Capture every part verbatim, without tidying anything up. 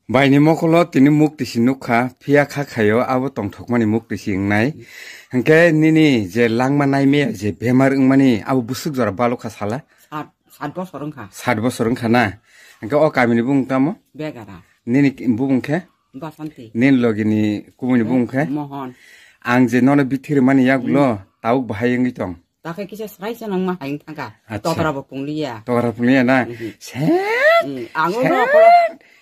Baini mokolo tini mukti si nukha, phiya kha khaio, abo tongthokmani mukti si wngnai. Hwnkhe nini je langma naimaya je bemar wngmani, abo bwswk jora balokha sala? Sat, sat bosor wngkha. Sat bosor wngkha na? Hwnkhe o kamini bumung tamo? Begara. Nini ki-, bumung khe? Basanti. Nini logini kumuni bumung khe? Mohon. Ang je nono bithiri mani yagulo, tabuk bahai wngwi tong. Takhe kisa srai se nang ma haing thangka. Acha. Tokra bo pungliya. Tokra pungliya na? Mhm. Set! Mm, ango set! No ko,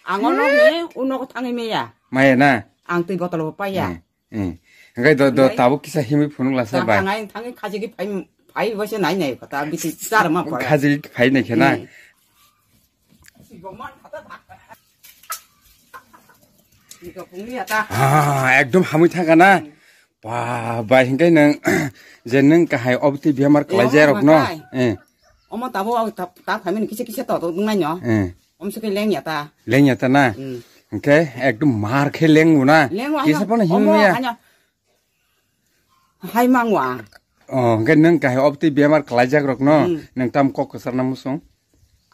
ango no set! Ne, uno ko thangi meya. Maya na? Ang twi botol bo paya. Mm, mm. Hwnkhe do, do, hwnkhe tabuk kisa himwi phunuk lasa bai. Ang ang thangi khaji ki phai, phai bo se nai nai kota biti char ma pora. Khaji ki phai nai khe na? Mm. Ah, ekdom hamwi thangka na? Ba, bai, hwnkhe nwng, je nwng kahai obtwi bemar khlaijak rok no? Omo tabuk ta, ta phaimani kisa kisa to, to wngnai no? Eh. Omo se khe lengya ta. Lengya ta na? Hmm. Hwnkhe ekdom mar khe lengo na? Lengo, kisa haino, phano omo himya. Haino. Hai mangwa. Oh, hwnkhe nwng kahai obtwi bemar khlaijak rok no? Hmm. Nwng tam kok kwchar na musung?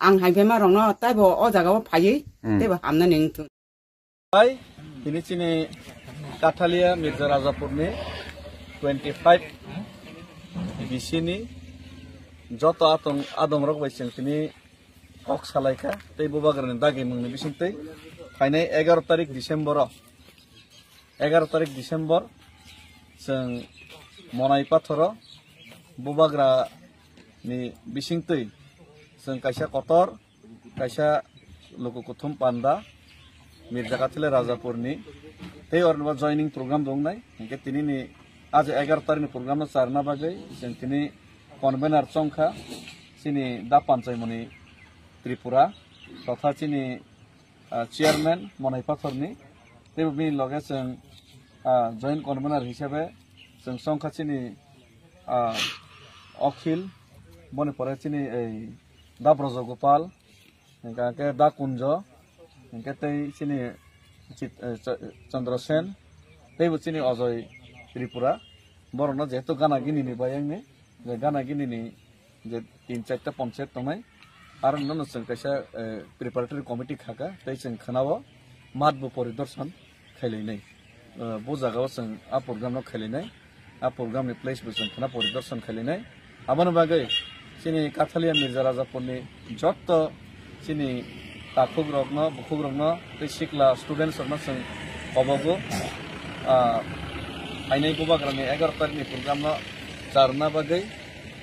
Ang hai bemar rok no, taibo o jaga o phaiwi, hmm, taibo hamna nwng thung. Hai, tini chini Kathalia Mirza Rajapurni twenty five bisini joto atong, adongrok bai chwng tini kok salaikha, tei bubagrani dagi mungni bisingtwi phainai egaro tarik December o, egaro tarik December chwng Monai Pathoro bubagrani bisingtwi chwng kaisa kotor kaisa luku kuthum panda Mirza Kathile Rajapurni tei ornibo joining program bo wngnai. Hinkhe tinini aje egaro tarikni program no charna bagwi chwng tini convener chongkha chini da Panchaimoni Tripura totha chini, ah, chairman Monai Pathorni teibo bini loge chwng, ah, joint convener hisabe chwng chongkha chini, ah, Akhil, boni pore chini ei da Brojogopal, hingka khe da Kunjo, hingke tei chini Chit-, eh, Ch-, Chandra Sen, teibo chini Ajoy Tripura. Borokno jehetu gana gini ni bayang ni, je gana gini ni je tin charta ponchayat tongnai, aro nono chwng kaisa, eh, preparatory committee khaka, tei chwng khwnao mat bo poridorshan khailainai. Eh, bo jagao chwng a program no khailainai. A program ni place bo chwng khwna poridorshan khailainai. Aboni bagwi chini Kathalia Mirza Rajapurni jotto chini takhuk rokno, bukhuk rokno tei sikla students rokno chwng kobogo. Ah, phainai bubagrani egaro tarikni program no charna bagwi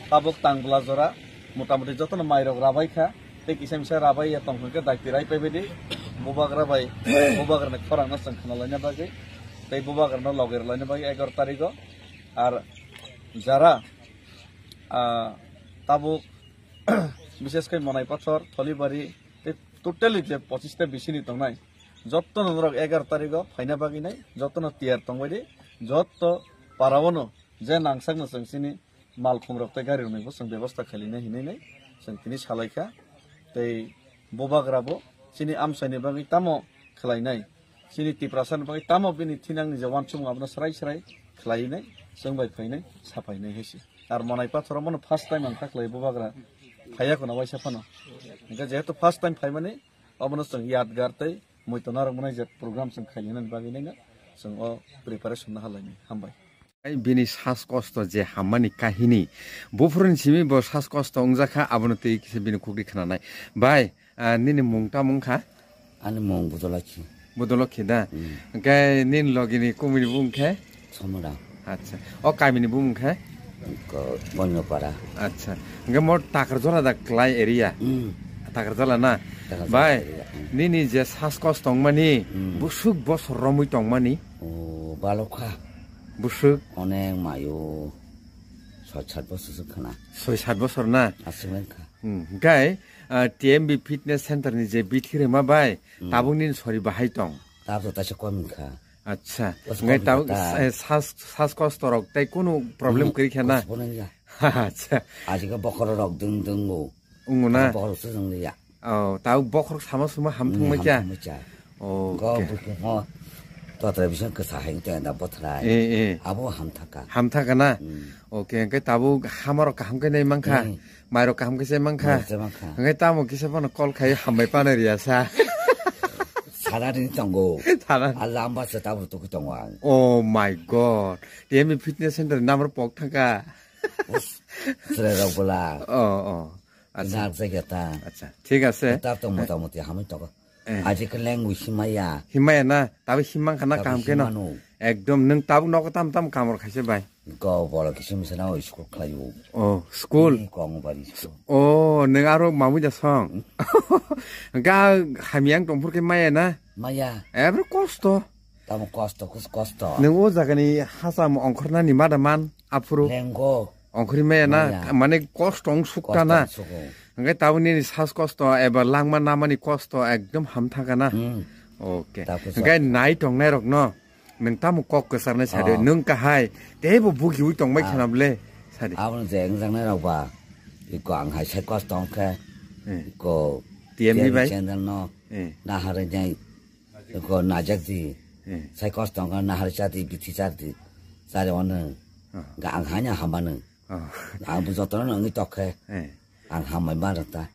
tabuk Tangbla jora motamoti jotono mairok rabai kha. Tei kisa misa rabai ya tong hwnkhe daiti rai paibaidi bubagra bai bubagrani khorangno chwng khwnalaina bagwi tei bubagrano logi rwlaina bagwi egaro tarigo. Ar jara, ah, tabuk bishesh khe Monai Pathor, Tholibari tei totally je pochista bisini tongnai jottono norok egaro tarigo phaina bagwi nai jottono tiyar tongbaidi jotto paraono je nangsakno chwng chini malkhum rok tei gari rokni bo chwng bebosta khailina hinwi nai chwng tini salaikha. Tei bubagra bo chini amchaini bagwi tamo khlainai, chini Tiprasani bagwi tamo bini thinangni je wansukmung abono srai srai khlainai, chwng bai phainai, saphainai hai se. Ar Monai Pathoro bono first time ang ta khlai bubagra phaiya khuna waisa phano. Hingkhe jehetu first time phaimani, obono chwng yadgar tei muitu narwkmani je program chwng khailina bagwi nai no chwng o preparation no halainai. Hambai. Ai, bini sas kosto je hammani kahini. Buphuruni simi bo sas kosto wngjakha, abono twi kisa bini khukri khnanai. Bai, ah, nini mung tamo wngkha? Ani mung Budolakhi. Budolakhi da? Hmm. Hwnkhe nini logini kumini bumung khe? Somora. Acha. O kamini bumung khe? Ko-, Bonyopara. Acha. Hwnkhe mo Takarjala da klai area? Hmm. Takarjala na? Takarjala area, hmm. Bai, nini je sas kosto wngmani, hmm, busuk bosor romwi tongmani? O, balokha. Busuk? Onek mayo. Soi sat bosor se khana. Soi sat bosor na? Aswk wngkha. Hmm, hwnkhe, ah, T M B Fitness Center ni je bithi rema bai, hmm, tabuk nini sori bahai tong? Tabuk taisa kom wngkha. Acha. Bos hwnkhe kom tabuk ta. Eh, sas, sas kosto rok tei kunu problem kwrwi kha na? Hmm, kos bono ya. Acha. Ajika bokhorok rok dwng dwngo. Wngmo na? Bokhorok se wng ya. Oh, tau bokhorok sama suma ham thung mai kya? Hmm, ham thung mai kya. Oh, go okay. Bukhung ho. Totra bising kwsa hai tong da bothrai. Eh, eh. Abo ham thaka. Ham thaka na? Hmm. Okay, hwnkhe tabuk hamarok kaham khe nai mankha. Hmm. Mairok kaham khe se mankha. Mairok se mankha. Hwnkhe tamo kisa phano call khai hambai pano riya sa. Ada ring tongo. Tara. A lamba se tabuk tuku tongo ang. Oh my God. T M B Fitness Center number pok thangka. Us, sere rok bola. Oh, oh. Acha. Nak jagya ta. Acha. Thik ase. Tab tong motamoti hamai tongo. Eh. Aji ke language himaya. Himaya na, tabi himang khana Tabi kaham keno. Himano. Ekdom nwng tabuk nogo tam tam kamor khaise bai. Go bolo kisim sana o school khlayo. Oh, school. Ni kong bari school. Oh, nwng aro mamui da song. Ga hamyang tongphur ke maya na. Maya. Ebro kosto. Tamo kosto, kus kosto. Nwng o jagani hasam ongkhornani mada man, aphuru. Lengo. Ongkhormaya na, Maya. Mane kosto wng sukta Kosto na. Wng suko. Hingke tabuk nini sas kosto, eba langma namani kosto, ekdom hamthaka na. Hmm. Okay. Tapo Hingke sa. Nai tongnai rok no, nwng tamo kok kwcharnai sadi, Oh. Nwng kahai, teibo bugiwi tongbai Ah. Khanam le, sadi. Aboni je wngjaknai rok ba, iko ang hai sai kosto wngkhe, Hmm. Iko T M B T M B bai? Channel no, Hmm. Naharwi nai. Ko najak di. Eh. Sai kosto wngkha nahar chadi, bithi chadi. Chari ono. Ah. Ga ang hanya hamano. Ah. Ang bo jotono wngwi tokkhe. Eh. Ang hambai ma rata.